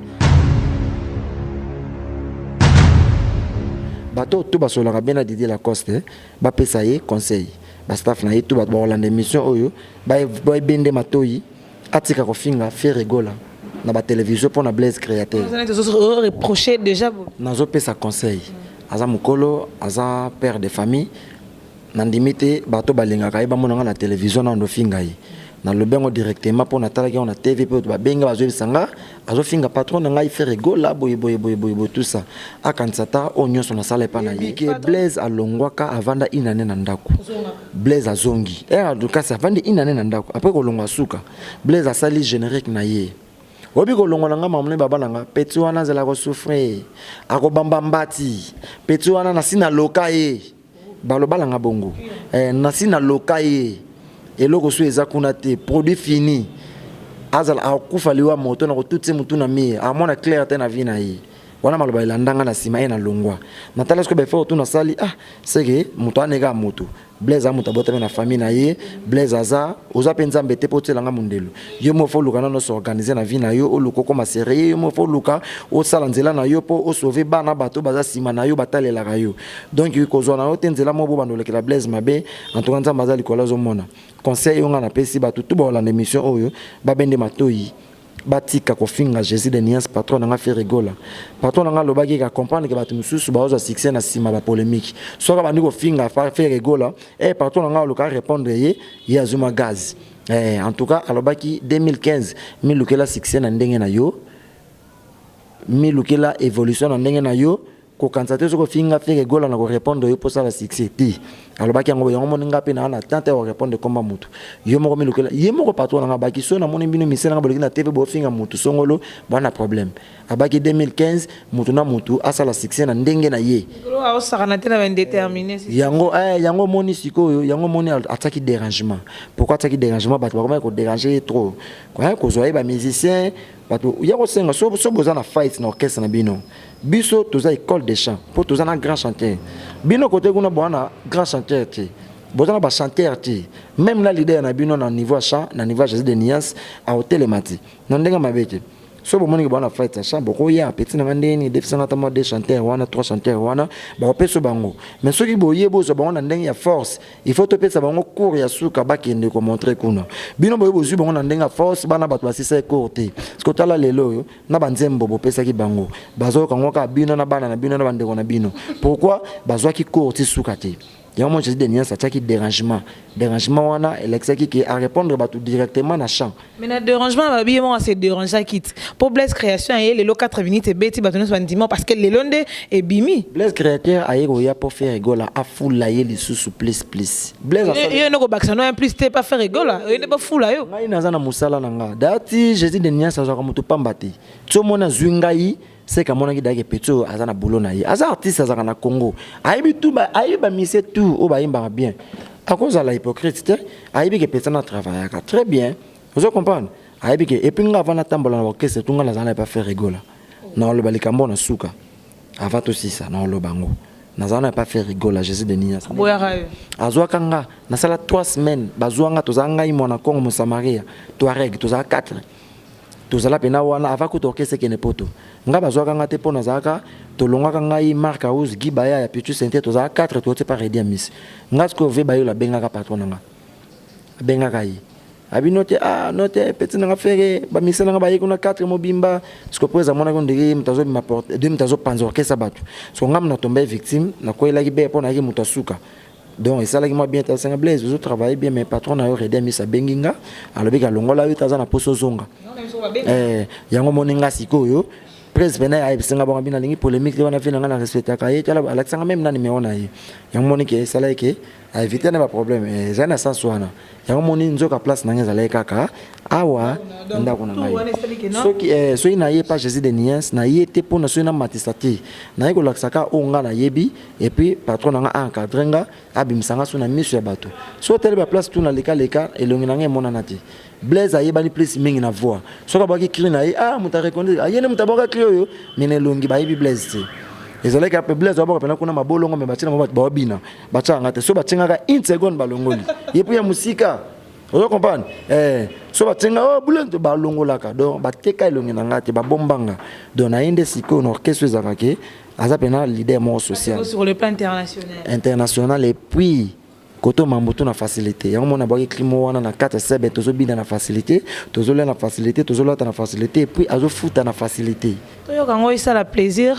Bato oyo tout basololaka bien na Didier Lacoste bapesa ye conseil ba staff na ye tout bato bakolanda émission oyo baebende matoyi atika kofinga Ferre Gola na ba télévision mpo na Blaise créateur. Nazopesa conseil aza mokolo aza père de famille Nandimi te bato balingaka ye bamona nga na television nanu ofinga ye. Nalobi yango directement po natalaki yango na TV pe bato babengi nga bazoyebisa nga azofinga patron na ngai Ferre Gola boye boye boye boye boye tout ça. Akanisa ata oyo nyonso nasala epa na ye. Ke Blaise alongwaka avanda une annee na ndako. Blaise azongi. Eh en tout cas avandi une annee na ndako après kolongwa suka. Blaise asali generique na ye. Oyebi kolongwa na nga mamu ne baba na nga petit wana azala ko souffrir akobamba mbati petit wana nasi naloka ye. Baloba nga bongo eh, nasi na loka ye eloko so eza kuna te produit fini azala akufa liwa moto na kotutse mutu na mire amona clair te na vie na ye wana maloba elanda nga na nsima ye na longwa natala sikoyo baeffort tu nasali ah seke moto aneka moto Blaise aza moto abotami na famille na ye Blaise aza oza mpe nzambe te mpo otiela nga mondelo yo moko fo oluka nano s'organiser na vie na yo oluka okoma serieux yo moko fo oluka osala nzela na yo mpo osauve bana bato baza nsima na yo batalelaka yo donc kozwa na yo te nzela moko bobanda olekela Blaise mabe en tout cas nzambe aza likolo azomona conseil oyo nga napesi bato tu baolanda émission oyo babende matoyi batika kofinga Jésus de Nuance patron na nga Ferre Gola patron na nga alobaki ka comprendre que bato mosusu baozwa succès na nsima ba polémique soki abandi kofinga Ferre Gola eh patron na nga aluka répondre ye ye azwi mwa gaz eh, en tout cas alobaki 2015 milukela succès na ndenge na yo milukela évolution na ndenge na yo Kokanisa te soki ofingi nga Ferre Gola nako repondre yo po osala succès te. Alobaki yango yango omoni nga pe naa na temps te ya ko repondre komba mutu. Yo moko milukela ye moko patron na nga abaki soki namoni bino musicien na nga boleki na TV bofinga mutu songolo boa na problème. Abaki 2015 mutu na mutu asala succès na ndenge na ye. Mikolo aosakana te na ba indetermine. Yango eh yango omoni sikoyo yango omoni atiaki derangement. Pourquoi atiaki derangement batu bakomaki ko deranger ye trop. Kozwa ye ba musiciens batu ya kosenga soki boza na fight na orchestre na bino. Biso toza ecole de chant po toza na grand chanteur. Bino kote kuna boa na grand chanteur te. Boza na ba chanteur te. Même na leader na bino na niveau ya chant, na niveau ya Jésus de Nuance, aotelema te. Na ndenge mabe te. So bomoni ke bana fight ya chant, bokoya petit na nga ndenge nini, defisanga ata mwa deux chanteurs wana, trois chanteurs wana, bakopesa bango. Mais soki boye bozwa bango na ndenge ya force, il faut topesa bango cours ya suka, bakende komontrer kuna. Bino boye bozwi bango na ndenge ya force, bana bato basisa cours te. Parce que tala lelo oyo na banzembo bopesaki bango, bazoyoka ngo kaka bino na bana na bino na bandeko na bino. Pourquoi bazwaki cours ti suka te? Yango mo Jésus de Nuance atiaki dérangement. Dérangement wana elakisaki ke arépondre bato directement na champ. Mais na dérangement, balobi ye moko ase dérangeaki te, mpo Blaise Création aye lelo, 4 minutes ebeti, bato nyonso bandima, parce que lelo nde ebimi. Blaise Créateur aye koya mpo Ferre Gola afula ye lisusu plus plus. Blaise Yo nde kobakisa no un plus te pa Ferre Gola, oye nde bafula yo. Ngai naza na mosala na nga dati. Jésus de Nuance azwaka moto pamba te. Ti omoni azwi ngai, seke amonaki dayeke petit oyo aza na boulot na ye, aza artiste, azalaka na Congo, ayebi tu, ayebi bamusiciens tout oyo bayembaka bien. Akozala hypocrite te. Ayebi ke petit na travaillaka très bien, ozo comprendre? Ayebi ke et puis nga avant natambola na orchestre tu, nga nazala na epa Ferre Gola. Naoloba likambo na suka, avant tosisa, naoloba yango. Nazala na epa Ferre Gola, Jésus de Nuance. Boyaka yo. Azwaka nga, nasala 3 semaines, bazwa nga, tozala ngai, mwana Kongo, Mosamaria, Touareg, tozala 4. Tozala mpena wana avant kuta orchestre ekende Poto. Nga bazwaka nga te mpo nazalaka, tolongwaka ngai, Mark House, Guy Baya ya Pitu Sente, tozala 4, tooti pa Redi ya Miss. Nga sikoyo ve Bayola abengaka patron na nga, abengaka ye, abi no te, ah no te, petit na nga Ferre, bamusiciens na nga baye kuna 4 mobimba. Siko po ezamonaki ondenge moto azobima porte de moto azopanza orchestre bato. Siko nga na tombe victime, nakweyelaki be mpo nayaki moto asuka. Donc esalaki mwa bien te. Asenga Blaise, ozotravaille bien, mais patron na yo Redi Amis abengi nga, alobiki alongola yo te, aza na poso ozonga. Yango moni nga sikoyo presse pena ayebisinga bongo, bino alingi polémique te wana. Vie na nga na respectaka ye, tala alakisanga même na numéro na ye. Yango moni ke esalaki ke aévite na baproblème. Ezali na sens wana. Yango moni nzoka place na nga ezalaki kaka awa, ndako na ngai. Soki naye pa Jésus de Nuance, naye te mpona soki namatisa te, naye kolakisa kaka oyo nga nayebi. Et puis patron na nga aencadre nga, abimisa nga so na miso ya bato. So otali baplace tu nalekaleka, elongi na nga emonana te. Blaise ayebani plus mingi na voix. Soki abwaki cri na ye, ah, moto areconnaître, aye nde moto abwaka cri oyo, mais na elongi bayebi Blaise te. Ezalaki ape Blaise abwaka mpena kuna mabolongo, me batie nango bato baobina, batiaka nga te. So batiengaka une seconde, balongoli ye mpo ya mosika, ozo comprendre? So batienga oh bulento, balongolaka. Donc bateka elongi na nga te, babombanga. Donc naye nde sikoyo na orchestre ezalaka ke aza mpena leader moko social. Sur le plan international. International. Et puis koto mambutu na facilité. Yango mona bwaki climo wana na kati ya sebe, tozobina na facilité, tozolia na facilité, tozolata na facilité, et puis azofuta na facilité. Toyoka yango, esala plaisir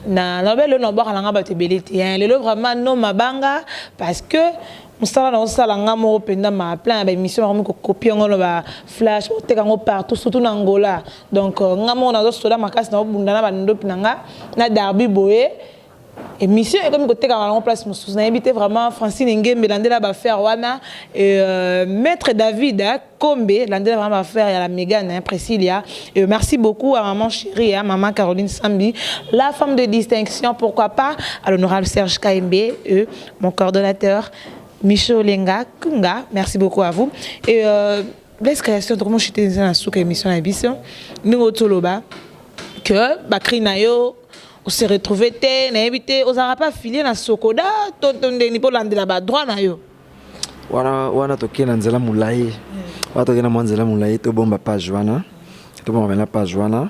na nalobi lelo nabwaka na nga bato ebele te, hein. Lelo vraiment no mabanga, parce que mosala na osala nga moko mpenza ma plein ya baémission, bakomi kokopie yango na baflash, oteka yango partout, surtout na Angola. Donc nga moko nazosoda makasi, naobunda na bandopi na nga na Darby boye, émission ekomi kotekama nango place mosusu, nayebi te. Vraiment Francine Ngembe, landela baaffaire wana. Et, maître David, hein, Kombe, landela vraiment baaffaire ya la Mégane, hein, Priscilla. Et merci beaucoup à maman chérie, hein, maman Caroline Sambi, la femme de distinction. Pourquoi pas à l'honorable Serge Kaembe, mon coordonnateur Micho Lenga Kunga, merci beaucoup à vous. Et Blaise Création, tokomo chute na suka émission na biso. Ndenge otoloba que bacri na yo ose retrouve te, nayebi te ozalaka pa affilié na Sokoda to ndeni mpo olandela badroit na yo. Wana wana tokei na nzela molai wana, tokei na mwa nzela molai. Tobomba page wana, tobomba mpena page wana.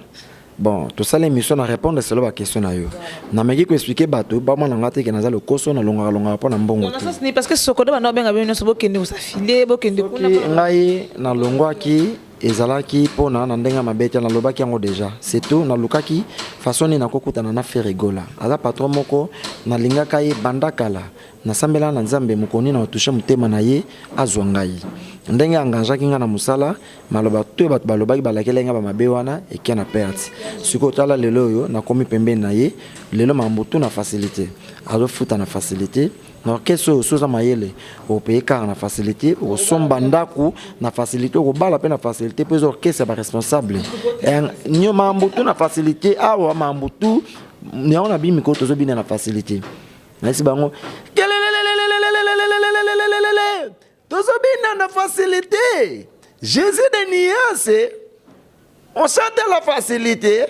Bon, tosala émission na répondre selo baquestion na yo. Nameki koexpliquer bato bamona nga te ke naza lokoso, nalongaka longaka mpo na mbongo te. Te, parce que Sokoda banda babenga bino nyonso, bokende kos'affilier, bokende kuna. Soki ngai nalongwaki, ezalaki mpona na ndenge ya mabe te. Nalobaki yango déjà, c'est tout. Nalukaki façon nini nakokutana na Ferre Gola. Aza patron moko nalingaka ye banda kala. Nasambelaka na Nzambe mokoni na otouche motema na ye, azwa ngai. Ndenge engageaki ngai na mosala, maloba to bato balobaki, balakeli ngai bamabe wana, ekia na perte. Sikoyo tala lelo oyo nakomi pembeni na ye. Lelo makambo tu na facilité, azofuta na facilité. Na orchestre oyo, so oza mayele, okopeye kaka na facilité, okosomba ndako na facilité, okobala mpe na facilité, mpo eza orchestre ya baresponsable nio. Makambo tu na facilité awa, makambo tu yango na bimiko, tozobina na facilité. Nayesi bango tozobina na facilité. Jésus de Nuance, on chante la facilité.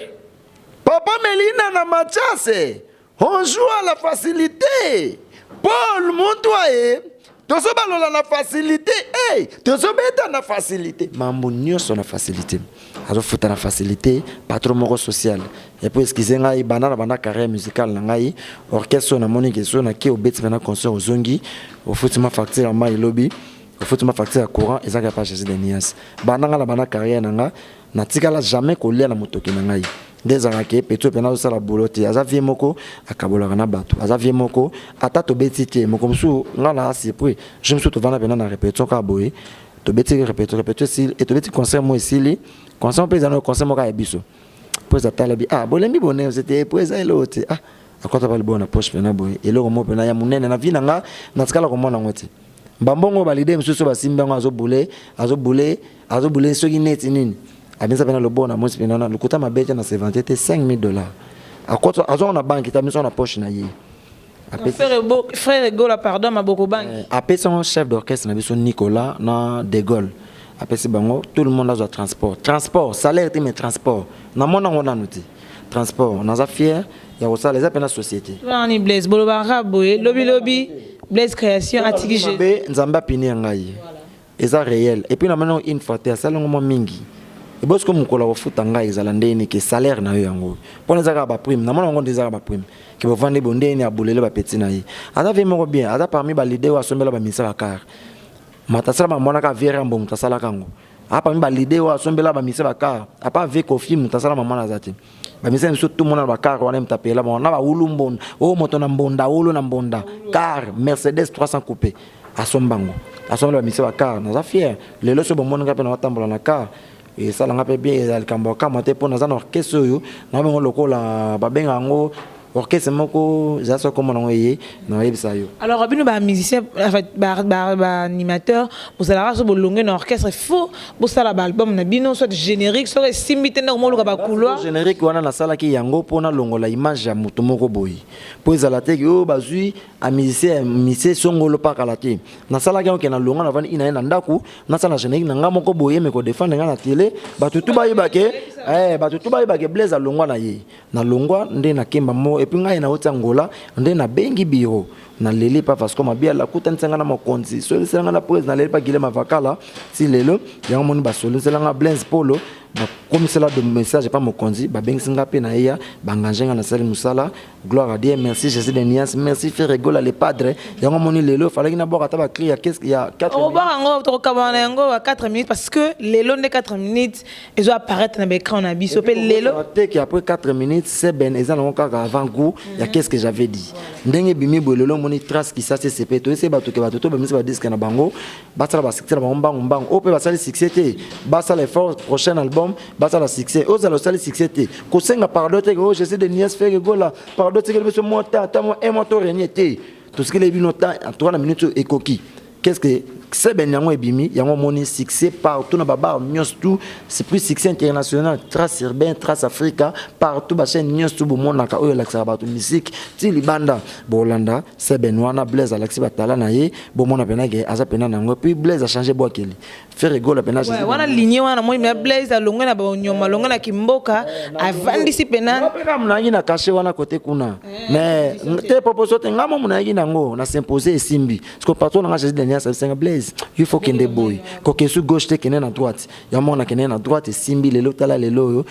Papa Melina na Mathias, on joue à la facilité. Paul Montoye. Tozobalola na facilité, hey! Tozobeta na facilité, mambo nyonso na facilité, azofuta na facilité, patron moko social. Et puis, excuse ngai, banda na banda carrière musicale na ngai, orchestre oyo namoni ke so nake obeti mpe na concert, ozongi, ofuti ma facture ya mai, elobi ofuti ma facture ya courant, ezaka pa Jésus de Nias. Banda ngai na banda carrière na nga, natikala jamais kolia na motoki na ngai. Nde ezalaka ke peto mpena azosala boulot te, aza vie moko akabolaka na bato, aza vie moko ata tobeti te. Moko mosusu ngai na surpris, je mosusu tovanda mpena na répétition kaka boye, tobeti répétition, répétition esili e, tobeti concert mo, esili concert mpe, eza na concert moko ya biso mpo eza tala bi ah bolembi bonene te po eza eloko te. Ah, akɔta ba liboko na poche mpena boye, eloko moko mpena ya monene na vie na nga natikala komona yango te. Bambongo balide mosusu basimbi yango, azobule, azobule, azobule soki neti nini, abimisa mpena loboko na mosi mpena na lokuta mabe te, na sevante te, 5000 $. Akɔta, azwaka na banque te, abimisa na poche na ye. Frère Gola, pardon, maboko bangi. Apesi yango chef d'orchestre na biso Nicolas na De Gaulle, apesi bango, tout le monde azwa transport, transport, salaire te mais transport. Namona yango nanu te, transport. Naza fier ya kosala, eza mpena société. Ni Blaise bolobaka boye, lobi lobi Blaise Création atiki. Mabe, Nzambe apini ya ngai, eza réel. Et puis namoni une fois te, asali yango mwa mingi. Ebosiko mokolo akofuta ngai ezala ndeni ke salaire na yo yango, mpona eza kaka baprime. Namona yango nde eza kaka baprime ke bovandi bo ndeni abulele bapeti na ye. Aza vie moko bien, aza parmi baleader oyo asombela bamisa bacar. Moto asala mamonaka vie Rambo, moto asalaka yango aa parmi baleader oyo asombela bamisa bacar apa vie Kofi. Moto asala mamwana aza te. Bamisa biso tumona na bacar wana, moto apela bango na bawulu mbonda oyo, moto na mbonda, wulu na mbonda, car Mercedes 300 coupé asomba yango, asombela bamisa bacar. Naza fier lelo so bomoninga mpe naotambola na car, esalanga mpe bien. Eza likambo ya kamwa te mpo naza na orchestre oyo nabengo lokola babenga yango orchestre moko eza so komona yango eye nayebisa yo. Alors bino bamusicien, en fait baanimateur, bozalaka so bolonge na orchestre, faut bosala baalbum na bino, soit générique, soki esimbi te, ndenge moluka bacouloir. Générique wana nasalaki yango mpona longola image ya moto moko boye, mpo ezala te oyo bazwi amusicien musicien songolo pakala te. Nasalaki yango ke nalonga, navandi ina ye na ndako, nasala générique na nga moko boye, me kodefendre nga na télé, bato tu bayebake, bato tu bayebake Blaise alongwa na ye. Nalongwa nde nakemba mo. Et puis ngai nauti Angola, nde nabengi bureau, naleli pa Vasco Mabiala, akutanisa nga na mokonzi, solisela nga na prese. Naleli pa Guilem Avakala ti lelo yango moni basolisela nga Blaise Polo, bakomisela de message epa mokonzi, babengisi nga mpe na yeya, baengage nga, nasali mosala. Gloire à Dieu, merci Jésus de Nias, merci Ferre Gola le padre. Yango moni lelo falaki nabwaka ata bacri ya ya 4. Obwaka yango, tokokabana na yango ya 4 minutes, parce que lelo nde 4 minutes ezo apparaître na baécran na biso mpe lelo. Teke après 4 minutes seben eza nango kaka avant goût ya Qu'est-ce que j'avais dit, ndenge ebimi boye lelo. Omoni trace kisasi esepe, toyesi bato ke bato to bamisi badisque na bango, basala basuccès na bango mbangu mbangu. Oyo mpe basali succès te, basala effort, prochain album basala succès. Ozala osali succès te, kosenga pardon te ke oh Jésus de Nias, Ferre Gola, pardon, tikeli biso mwa temps, ata mwa un mois to renier te, tosikeli bino temps. En tout cas na minute oyo ekoki. Qu'est-ce que seben yango ebimi, yango omoni succès partout na babar nyonso tout, c'est plus succès international, Trace Urbain, Trace Africa, partout, bachaîne nyonso tout bomonaka oyo elakisaka bato musique ti libanda, bolanda seben wana. Blaise alakisi batala na ye, bomona mpena ke aza mpena nango. Puis Blaise achange bwakeli Ferre Gola mpena. Wana ligne wana moi na Blaise alongwe na banyoma, alongwe na kimboka, avandisi pena. Mpe kaka monayaki na cachet wana kote kuna, mais te proposition te, nga mo monayaki nango na s'impose, esimbi. Parce que patron nanga Jésus Daniel abisenga Blaise, il faut kende boye, koke su gauche te, kende na droite. Yango moko nakende na droite, esimbi lelo. Tala lelo oyo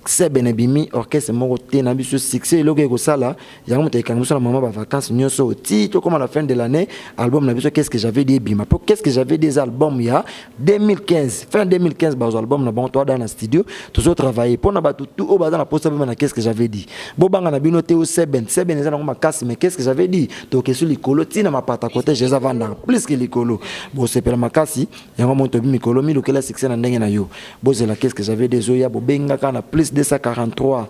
seben ebimi, orchestre moko te na biso succès. Eloko ekosala yango, moto ekanga biso na mama bavacance nyonso oyo ti tokóma na fin de l'année, album na biso Qu'est ce que j'avais dit ebima. Mpo Qu'est ce que j'avais dit eza album ya 2015, fin 2015 bazwa album na bango. Toada na studio, tozotravaille mpo na bato tu oyo baza na posa bema na Qu'est ce que j'avais dit. Bobanga na bino te o seben, seben eza nango makasi, mais Qu'est ce que j'avais dit tokesu likolo ntina mapata kote Jésus avandaka plus que likolo. Bosepela makasi yango moi tobi mikolo milukela succès na ndenge na yo. Bozela Qu'est ce que j'avais dit ezoya. Bobengaka na plus 243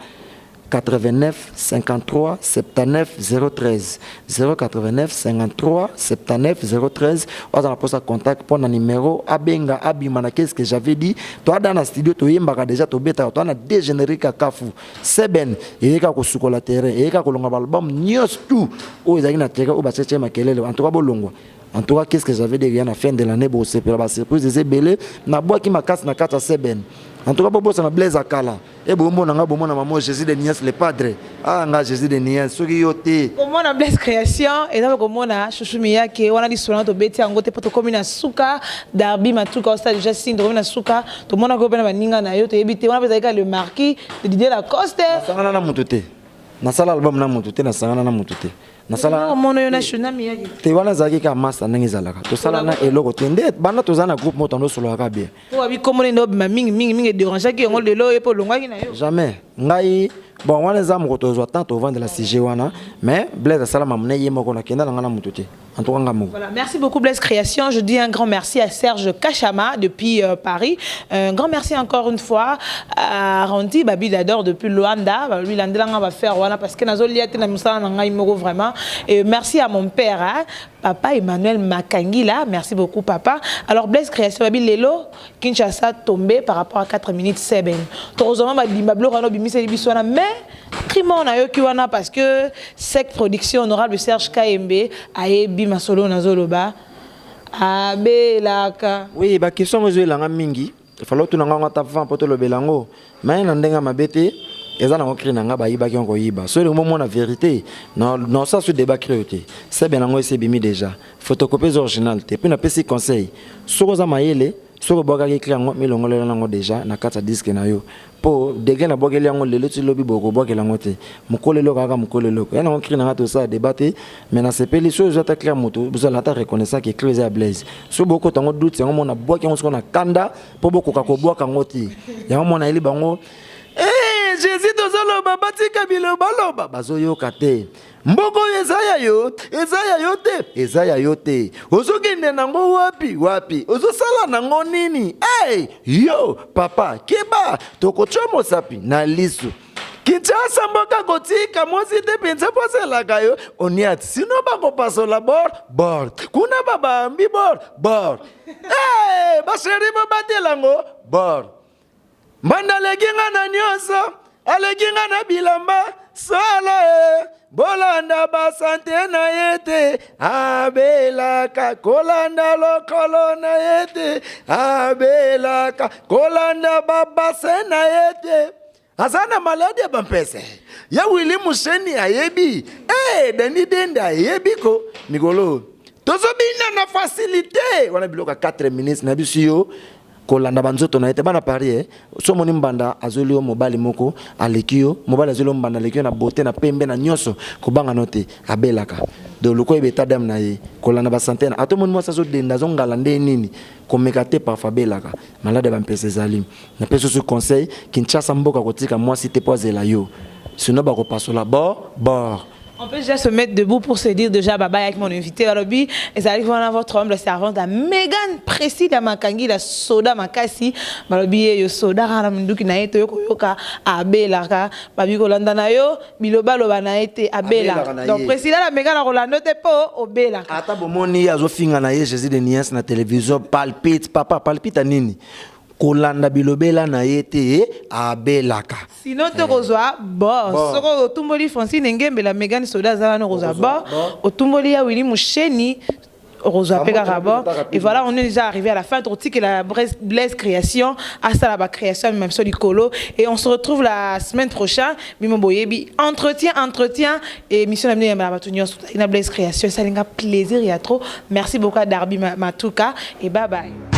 89 53 79 013, 089 53 79 013. Oza na posa contact mpo na numéro, abenga, abima na Qu'est ce que j'avais dit. Toada na studio, toyembaka déjà, tobetaka, toa na deux générique ya kafu. Seben eyeka kosukola terrain, eyeka kolonga baalbum nyonso tout oyo ezalaki na terrain, oyo batiatia makelele. En tout cas bolongwa. En tout cas, Qu'est ce que j'avais dit ya na fin de l'année, bosepela, basurprise eza ebele. Nabwaki makasi na kati ya seben. En tout cas bobosana Blaise akala. E bomona nga, bomona mamo Jésus de Nias, le padre. Ah, nga Jésus de Nias, soki yo te. Komona Blaise Création eza mpe komona Chouchou Miyake. Wana lisolo na tobeti yango te mpo tokómi na suka. Darby Matuka osala déjà signe, tokomi na suka. Tomonaka yo mpe na baninga na yo, toyebi te wana mpe ezalaki kaka le marquis de Didier Lacoste. Nasangana na motu te, nasala album na motu te, nasangana na motu te, nasala Omona yo na Shuna Miyake. Te, wana ezalaki kaka masa ndenge ezalaka, tosala na eloko te. Nde banda toza na groupe moko, tosololaka bien. Po babi komona nde obima mingi mingi mingi, edérangeaki yango lelo ye mpo olongwaki na yo. Jamais ngai. Bon, wana eza moko, tozwa temps tovandela sujet wana. Mais Blaise asala mamu na ye moko, nakenda na ngai na motu te, en tout cas nga moko. Voilà, merci beaucoup Blaise Création. Je dis un grand merci à Serge Kachama depuis Paris. Un grand merci encore une fois à Randy Babi Dador depuis Luanda. Bah, lui, l'Andelanga va faire, voilà, parce que nazo liate na musala na ngai moko vraiment. Et merci à mon père, hein, papa Emmanuel Makangila. Merci beaucoup papa. Alors Blaise Création, Babi Lelo, Kinshasa tombé par rapport à 4 minutes 7. Heureusement, ba dimba biloko wana obimisa biso wana, mais crime nayoki wana parce que Sec Production, honorable Serge Kayembe ayebi masolo nazoloba, abelaka. Oui, baquestion ngo ezoyelanga mingi. Efala otuna ngango ata avant mpo tolobela yango, mais na ndenge ya mabe te. Eza nango cri na nga, bayibaki yango koyiba. So elingi momona vérité, nosala so débat cri oyo te. Sebe nango esi ebimi déjà, photocopie eza original te. Mpe napesi conseil, soki oza mayele, soki obwakaki cri yango, milongolela nango déjà na kati ya disque na yo, mpo dege nabwakeli yango lelo ti lobi bokobwakela yango te. Mokolo eloko kaka, mokolo eloko ya nango cri na nga, tosala débat te. Mais nasepeli soki ozwa ata cri ya moto, bozala ata reconnaissant ke cri eza ya Blaise. Soki bokota yango doute, yango mona bwaki yango sikoyo na kanda mpo bokoka kobwaka yango te. Yango mona yeli bango. Eh, Jésus, tozoloba batika bilobaloba, bazoyoka te. Mboka oyo eza ya yo, eza ya yo te, eza ya yo te. Ozokende nango wapi? Wapi ozosala nango nini? Hey, yo papa, keba, tokotya mosapi na lisu. Kinshasa mboka kotika mwasi te mpenza, mpo azelaka yo oniat, sino bakopasola bor bor kuna, babambi bor bor. Hey, bachéri, bobatelango bor. Mbanda aleki nga na nyonso, aleki nga na bilamba solo e. Bolanda basanté na ye te, abelaka. Kolanda lokolo na ye te, abelaka. Kolanda babase na ye te, aza na maladi ya bampese. Ya Wili Museni ayebi e, Dani Dende ayebi ko mikolo tozobina na facilité wana. Biloko ya 4 minutes na biso yo, kolanda banzoto na ye te. Bana Paris, eh, so omoni mbanda azoli yo mobali moko aleki yo, mobali azoli yo mbanda aleki yo na beauté, na pembe, na nyonso, kobanga no te, abelaka. Donc loko oyeba état d'âme na ye, kolanda basanté na ata omoni mwasi azodenda, azongala nde nini, komeka te. Parfois abelaka malade ya bampesa ezali. Napesi oso conseil, Kinshasa mboka kotika mwasi te mpo azela yo, sinon bakopasola bor bor. On peut déjà se mettre debout pour se dire déjà bye bye avec mon invité. Balobi, ezali wana votre humble servante, la Megan Priscilla Makangi, la Soda Makasi. Balobi yo soda kana munduki na ye to yoka abelaka. Babi kolanda na yo, biloba loba na ye te, abelaka. Donc Priscilla la Megan rolando te po obelaka. Ata bomoni ye azofinga na ye Jésus de Nias na télévision, palpite papa, palpite nini? Kolanda bilobela na ye te, abelaka. Sinon tokozwa bo soko otumboli Francine Ngembela, Megan Soda aza wana, okozwa bo otumboli ya Willi Musheni, okozwa mpe kaka bo. Et voilà, on est déjà arrivé à la fin. Tokotikela Blaise Création asala bacréation, amema biso likolo, et on se retrouve la semaine prochaine. Bimo boyebi, entretien, entretien, émission na bino yambala bato nyonso na Blaise Création. Esalinga plaisir ya trop. Merci beaucoup à Darby Matuka et bye bye.